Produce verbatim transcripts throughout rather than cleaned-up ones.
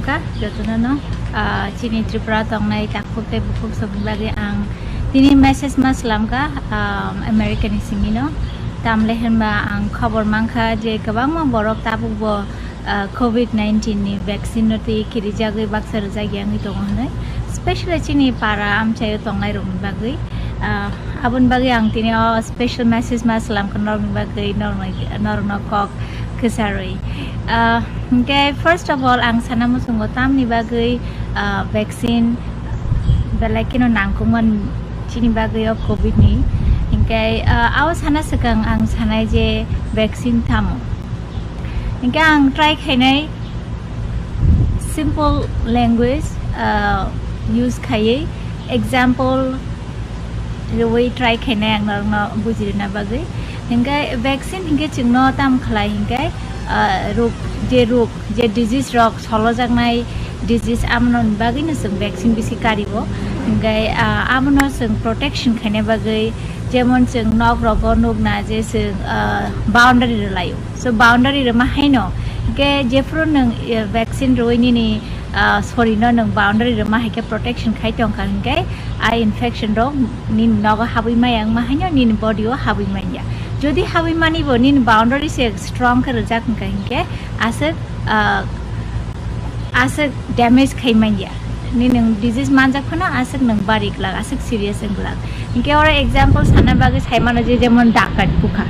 Ka jotono no, ah, chini Tripura tongnai takhuk tei bukhuk sokni bagwi ang tini message ma slamka, ah, America ni simi no. Tamle hinba ang khobor mankha je kwbangma borok tabuk bo, ah, covid nineteen ni vaccine no twi kirijagwi baksa rwjak yangwi tongo hwnwi, specially chini para amchaio tongnai rokni bagwi. Ah, aboni bagwi ang tini o special message ma slamka norokni bagwi, norokno, norokno kok kwcharwi. Ah, hingke first of all ang sana muchungo tamni bagwi, ah, vaccine belai kheno nangkukmani chini bagwi o covid ni. Hingke, ah, abo sana swkang ang sanai je vaccine tamo. Hingke ang try khainai simple language, ah, use khaiwi example rwui try khainai ang norokno bujirina bagwi. Hingke vaccine hingke chwngno tam khlai hingke, ah, rok, je rok, je disease rok solojaknai disease, amoni bagwino chwng vaccine bisi kario. Hingke, ah, amono chwng protection khaina bagwi, jemon chwng nok rogo nukna je chwng, ah, boundary rwlaio. So boundary rwma haino, hingke jephuru nwng, eh, vaccine rwui nini, ah, sorry no nwng boundary rwma haikhe protection khai tongkha hingke, a infection rok nini nogo habwi maya wngma haino nini body o habwi manya. Jodi habwi mani bo nini boundary se strong khe rwjak wngkha hingke aswk, ah, aswk damage khai manya. Nini nwng disease manjak phano aswk nwng bari glak, aswk serious wng glak. Hingke oro example sana bagwi sai mano je jemon dakat bukha.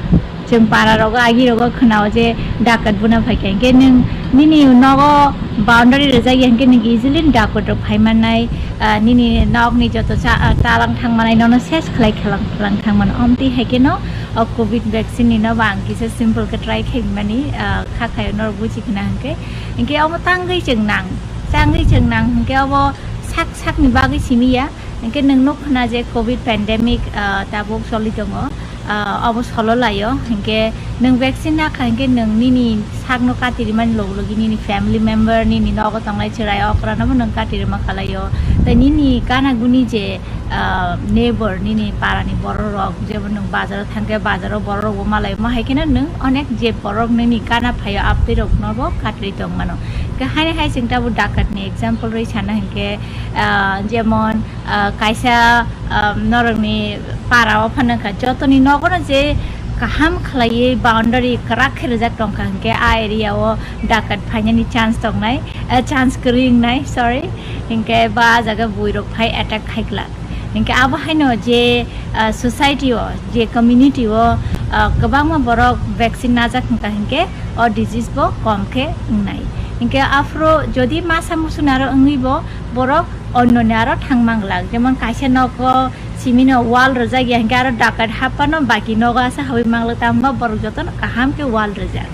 Chwng para rogo agi rogo khwnao je dakat buna phaikha, hingke nwng nini nogo boundary rwjak ya, hingke nwng easily dakat rok phai mannai, ah, nini nokni joto cha-, ah, talang thang manai nono ses khlai khalang khalang thang mano. Omtwi hai khe no o covid vaccine ni no bo ang kisa simple khe try khai mani, ah, kha khayo norok buji khna hingke, hingke omo tangwi chwng nang, tangwi chwng nang hingke obo sak sakni bagwi simi ya. Hingke nwng nuk khna je covid pandemic, ah, tabuk choli tongo, ah, obo solo laio. Hingke nwng vaccine nakha hingke nwng nini sakno kati rimani logi logi nini family member, nini nogo tongnai chwrai okra nobo nwng kati rima khalaio. Tei nini gana guni je, ah, neighbor, nini parani borok rok, jemon nwng bazaro thangkhe bazaro borok rokbo malaio. Mo hai kheno nwng onek je borok nini gana phaio abtwi roknobo kati tong mano. Hingke haini hai chwng tabuk dakat ni example rwi sana hingke, ah, jemon, ah, kaisa, ah, norokni para o phano kha, jotoni nogono je kaham khlaiwi boundary kwrak khe rijak tongkha, hingke a area o dakat phainani chance tongnai, ah, chance kwrwi wngnai, sorry, hingke ba jaga buirok phai attack khai glak. Hingke abo haino je, ah, society o, je community o, ah, kwbangma borok vaccine najak wngkha hingke o disease bo kom khe wngnai. Hingke aphuru jodi masa musu naro wngwi bo borok onno ni aro thang manglak, jemon kaisa nogo simino wall rwjak ya, hingke aro dakat haphano baki nogo asa habwi manglak, tamo borok jotono kaham khe wall rwjak.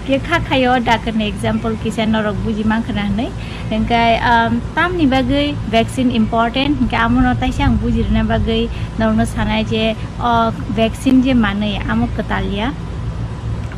Khe kha khayo dakat ni example kisa norok buji mankha na hinwi, hingke, um, tamni bagwi vaccine important, hingke amono taisa ang buji rwna bagwi norokno sanai je o vaccine je manwi amo kwtal ya.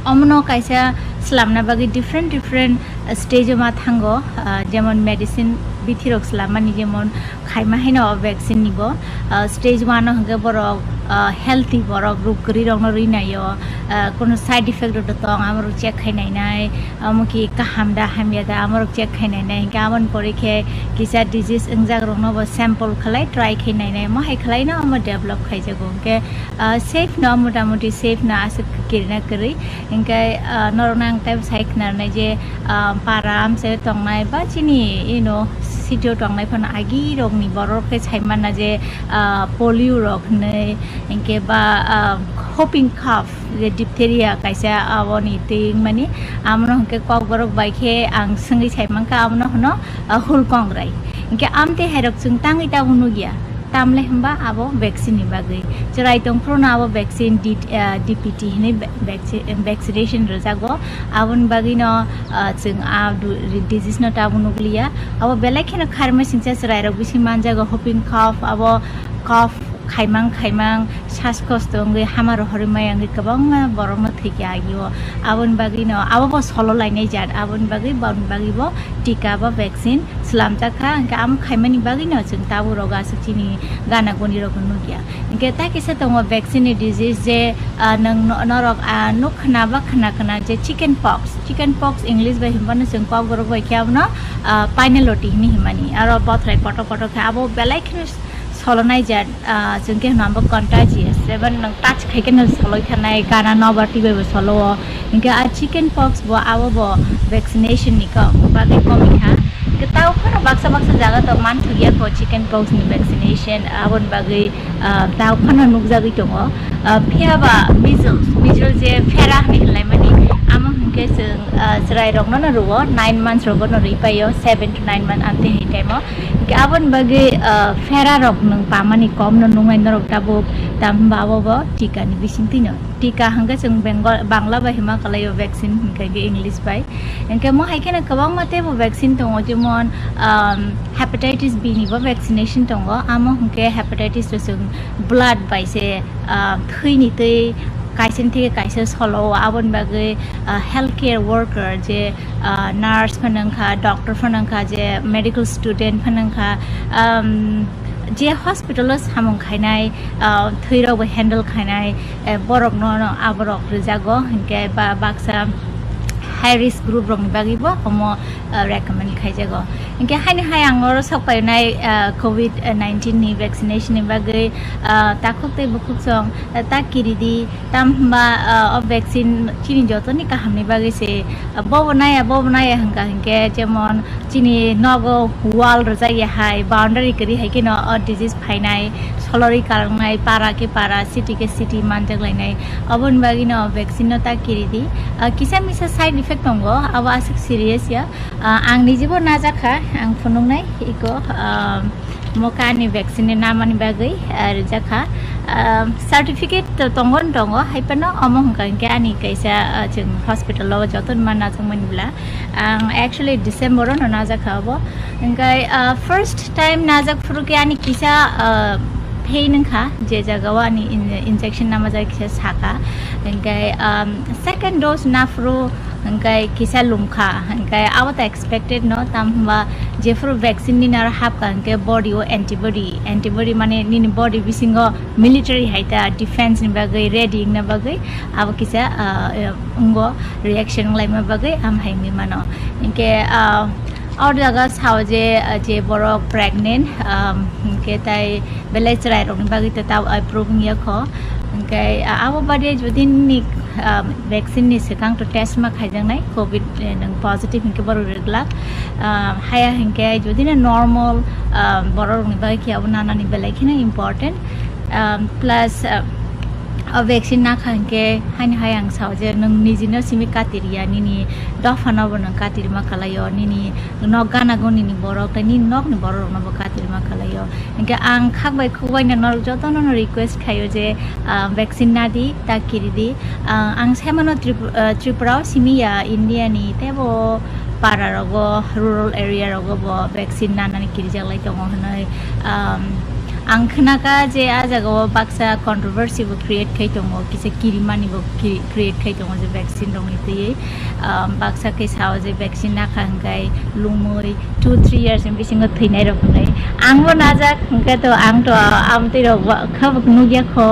Omono kaisa slamna bagwi different different stage o ma thango, ah, jemon medicine bithi rok slamani, jemon khaima haino o vaccine ni bo, ah, stage one o hwnkhe borok, ah, healthy borok, ruk kwrwi rokno rwi naio, ah, kono side effect rok tong amorok check khai nainai, amo ki kaham da hamya da amorok check khai nainai, hwnkhe amoni pore khe kisa disease wngjak rokno bo sample khlai try khai nainai, mo hai khlai no amo develop khaijago, hwnkhe, ah, safe no, motamuti safe no aswk kirina kwrwi. Hingke, ah, norokno ang teibo sai khna rwnai je, ah, para amchaio tongnai ba chini ino city o tongnai phano agi rokni borok khe sai manna je, ah, polio rok hinwi, hingke ba, ah, whooping cough je diphtheria kaisa aboni twi wngmani, amono hingke kokborok bai khe ang swngwi sai mankha, amono hwno, ah, hulkongrai. Hingke amtwi hai rok chwng tangwi tabuk nukya. Tamle hwnba abo vaccine ni bagwi. Chwrai tongphuru no abo vaccine D-, ah, D P T hinwi va-, vacci-, vaccination rwjago. Aboni bagwi no, ah, chwng a du-, disease no tabuk nukliya. Abo belai kheno kharmai singcha chwrai rok bisi manjago, whooping cough, abo cough khaimang khaimang, sas kosto wngwi hama rohorwi maya wngwi kwbangma borok no Tiki agio, aboni bagwi no abo bo solo lainai jat, aboni bagwi boni bagwi bo tika ba vaccine slamjak kha, hwnkhe amo khaimani bagwi no chwng tabuk rogo aswk chini gana goni rok nukya. Hwnkhe ta kisa tongo vaccine ni disease je, ah, nwng no-, norok, ah, nuk khna ba khna khna je chicken pox, chicken pox English bai hwnbano chwng Kokborok bai khe abono, ah, pineal-oti hinwi hwnmani, aro bothrai kotor kotor khe abo belai kheno solonai jat, ah, chwng khe hwnna bo contagious, jeba nwng touch khai khe no soloi thanai, gana nobar twi bai bo solo o. Hwnkhe a chicken pox bo abo bo vaccination ni kok bagwi komi kha. Hwnkhe tao phano baksa baksa jaga to man thokya kho chicken pox ni vaccination, aboni bagwi, ah, tao phano nukjagwi tongo. Ah, phiya ba measles, measles je phera hinwi hwnlaimani, amo hwnkhe chwng, ah, chwrai rokno no rwo, nine months rogo no rwi paio, seven to nine months amtwi hinwi time o. Hwnkhe aboni bagwi, ah, phera rok nwng pamani kom no nungnai norok tabuk, tam hwnba abo bo tika ni bisingtwi no. Tika hwnkhe chwng Bengal, Bangla bai hima kwlaio vaccine hwnkhe English bai. Hwnkhe mo hai kheno kwbangma teibo vaccine tongo, jemon, um, hepatitis B ni bo vaccination tongo, amo hwnkhe hepatitis to chwng blood bai se, ah, thwini twi kaisa ni theke kaisa solo o, aboni bagwi, ah, healthcare worker je, ah, nurse phano wngkha, doctor phano wngkha, je medical student phano wngkha, um, je hospital o samung khainai, ah, thwi rok bo handle khainai, eh, borok no, no aborok rijago, hwnkhe ba baksa high risk group rok ni bagwi bo omo, ah, recommend khaijago. Hwnkhe haini hai ang oro sok painai, ah, covid nineteen ni vaccination ni bagwi, ah, takhuk tei bukhuk song, ah, ta kiri di, tam hwnba, ah, o vaccine chini joto ni kaham ni bagwi se, ah, bobo naya, bobo naya hwnkha hwnkhe jemon chini nogo wall rwjak ya hai, boundary kwrwi hai kheno o disease phainai, solorwi kalangnai, para khe para, city khe city manjak lainai. Aboni bagwi no vaccine no ta kiri di. Ah, kisa misa side effect tongo, abo aswk serious ya. Ah, ang nijibo najak kha, ang phunuknai iko, ah, moka ni vaccine ni namani bagwi, ah, rijak kha. Ah, certificate to tongo, tongo, hai phano omo hwnkha hwnkhe ani kaisa, ah, chwng hospital o joto ni ma najak mani bwla. Ang actually December o no najak kha obo. Hwnkhe, ah, first time najak phuru khe ani kisa, ah, pain wngkha, je jaga o ani in-, injection namajak kisa sakha. Hwnkhe, um, second dose naphuru hwnkhe kisa lumkha. Hwnkhe abo to expected no, tam hwnba jephuru vaccine nini aro hapkha hwnkhe body o antibody, antibody mane nini body bisingo military hai ta defense ni bagwi ready wngna bagwi abo kisa, ah, wngo, reaction wnglaima bagwi am hai wngwi mano. Hwnkhe, ah, o jaga sao je, ah, je borok pregnant, um, hwnkhe tai belai chwrai rokni bagwi to tabo approve wngya kho. Hwnkhe, ah, abo bade jodi nini, ah, vaccine ni swkang to test ma khaijaknai covid, eh, nwng positive hwnkhe borok rijak. Ah, haya hwnkhe jodi no normal, ah, borok rokni bagwi khe abo nanani belai kheno important. Um, plus, ah, o vaccine nakha hwnkhe haini hai ang sao je nwng nijino simi katirya, nini dopha no bo nwng katirma kalaio, nini nok gana gonini borok tei nini nokni borok rokno bo katirma kalaio. Hwnkhe ang khak bai khuk bai no norok jotono no request khaio je, ah, vaccine nadi, ta kiridi. Ah, ang saimano Trip-, ah, Tripura o simi ya, India ni teibo para rogo, rural area rogo bo vaccine nanani kirijak lai tongo hwnwi. Um, ang khnakha je a jaga o baksa controversy bo create khai tongo, kisa kirimani bo ki-, create khai tongo je vaccine rokni twiwi. Um, baksa khe sao je vaccine nakha hwnkhe lumui two three years ni bisingo thwinai rok hwnwi. Ang bo najak hwnkhe to, ang to amtwi rok bo kha bo nukya kho.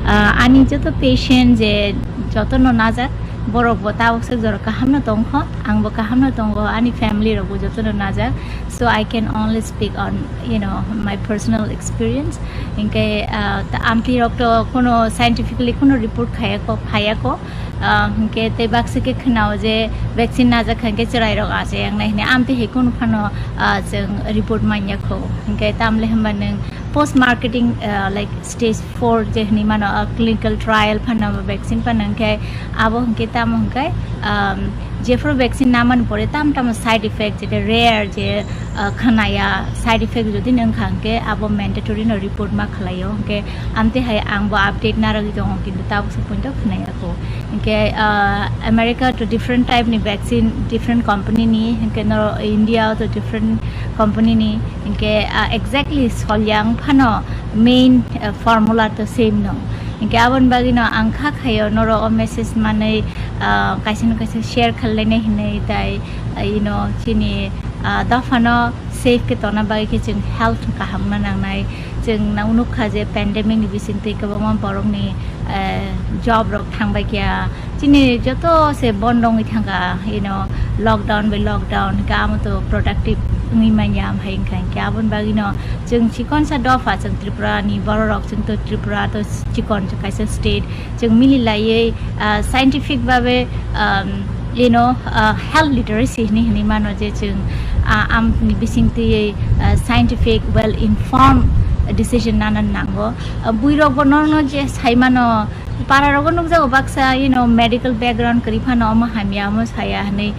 Ah, ani joto patient je jotono najak, borok bo tabuk swk jorok kaham no tong kho, ang bo kaham no tongo, ani family rok bo jotono najak. So I can only speak on, you know, my personal experience. Hwnkhe, ah, ta-, amtwi rok to kono scientifically kono report khaya kho, phaya kho. Ah, hwnkhe tei baksa khe khwnao je vaccine najak kha hwnkhe chwrai rok achai wngnai hwnwi, amtwi hai kunu phano, ah, chwng report manya kho. Hwnkhe tamle hwnba nwng post marketing, ah, like stage four je hwnwi mano, ah, clinical trial phano vaccine phano hwnkhe abo hwnkhe tamo hwnkhe, um, jephuru vaccine namani pore tam tamo side effect, jeta rare je, ah, khnaya side effect jodi nwng kha hwnkhe abo mandatory no report ma khlaio. Hwnkhe amtwi hai ang bo update narwgwi tongo, kintu tabuk se poito khwnaya kho. Hwnkhe, ah, America to different type ni vaccine, different company ni, hwnkhe no India to different company ni, hwnkhe, ah, exactly solyang phano main, ah, formula to same no. Hinkhe aboni bagwino ang kha khaio norok o message manwi, ah, kaisa no kaisa share khlainai hinwi, tai, ah, you know, chini, ah, dophano safe khe tongna bagwi khe chwng health kaham ma nangnai. Chwng nang nukha je pandemic ni bisingtwi kwbangma borokni, eh, job rok thangbai kha. Chini joto se bondo wngwi thangkha, you know, lockdown by lockdown, hinkhe amo to productive wngwi manya, amhai wngkha hinkhe aboni bagwino chwng chikonsa dopha, chwng Tripura ni bororok, chwng to Tripura to chikon kaisa state, chwng mili laiwi, ah, scientific babe, um, you know, ah, health literacy hinwi hinwi mano je chwng, ah, amni bisingtwi, ah, scientific, well informed decision nana nango. Ah, buirokbo norokno je saimano, pararogo nukjago baksa, you know, medical background kwrwi phano omo hamya, omo saya hinwi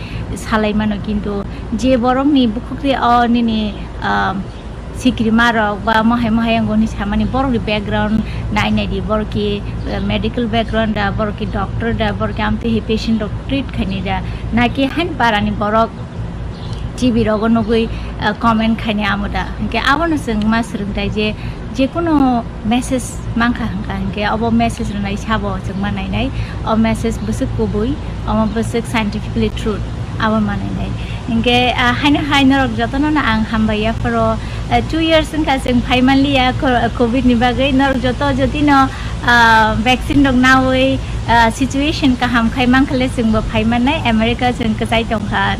salaimano, kintu je borokni bukhukni o nini, ah, sikirima rok ba mohai mohai wngoni samani borokni background nai nai di, borok ki, eh, medical background da, borok ki doctor da, borok ki amtwi hai patient rok treat khaini da, naki hain parani borok T V rogo nugwi, eh, comment khaini amo da. Hinkhe abono chwng ma swrwngtai je, jekunu message mankha hinkha hinkhe obo message rwnai sabo chwng ma nainai. O message bwswk kubui, omo bwswk scientifically true, abo ma nainai. Hinkhe, ah, haino hai norok jotono no ang hambai yapharo, ah, two years wngkha chwng phai manliya co-, covid ni bagwi. Norok joto jotino, ah, vaccine rok nawi, ah, situation kaham khai mankhale chwngbo phai mannai. America chwng kwchai tongkha,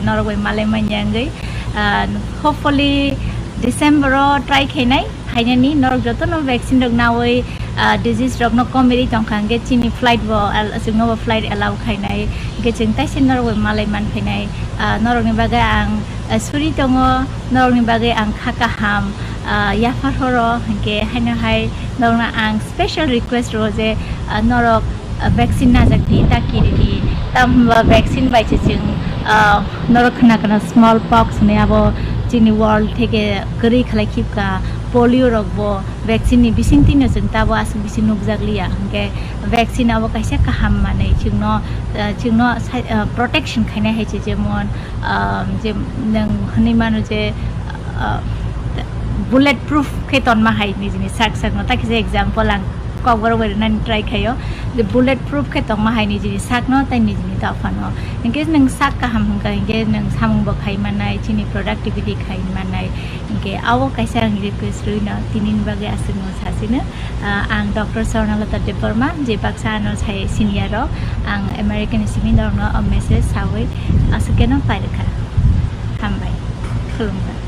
norok bai malai manya wngwi. Ah, hopefully December o try khainai. Phainani norok jotono vaccine rok nawi, ah, disease rokno komiri tongkha, hinkhe chini flight bo al-, chwngno bo flight allow khainai, hinkhe chwng taisa norok bai malai manphainai. Ah, norokni bagwi ang, ah, suri tongo, norokni bagwi ang kha kaham, ah, yaphar horo, hinkhe haino hai norokno ang special request rwo je, ah, norok, ah, vaccine najak di, ta kiri di, tamhinba vaccine bai se chwng, ah, norok khna khna small pox hinwi abo chini world theke kwrwi khlai khibka. Polio rok bo vaccine ni bisingtwi no chwng tabo aswk bisi nukjak liya, hinkhe vaccine abo kaisa kaham manwi chwngno, ah, chwngno sai-, ah, protection khainai hai se, jemon, ah, je nwng hinwi mano je, ah, bullet proof khe tonma hai nijini sak sakno, ta kisa example ang kokborok bai rwnani try khaio, je bullet proof khe tongma hai nijini sakno tei nijini dophano. Hinkhe nwng sak kaham hinkha hinkhe nwng samung bo khai mannai, chini productivity khai mannai. Hinkhe abo kaisa ang request rwino tinini bagwi aswkno sasino, ah, ang Doctor Swarnalata Debbarma, je baksa ano sai senior rok, ang American simi norokno o message sawi aswk keno pairwkha. Hambai. Khulumkha.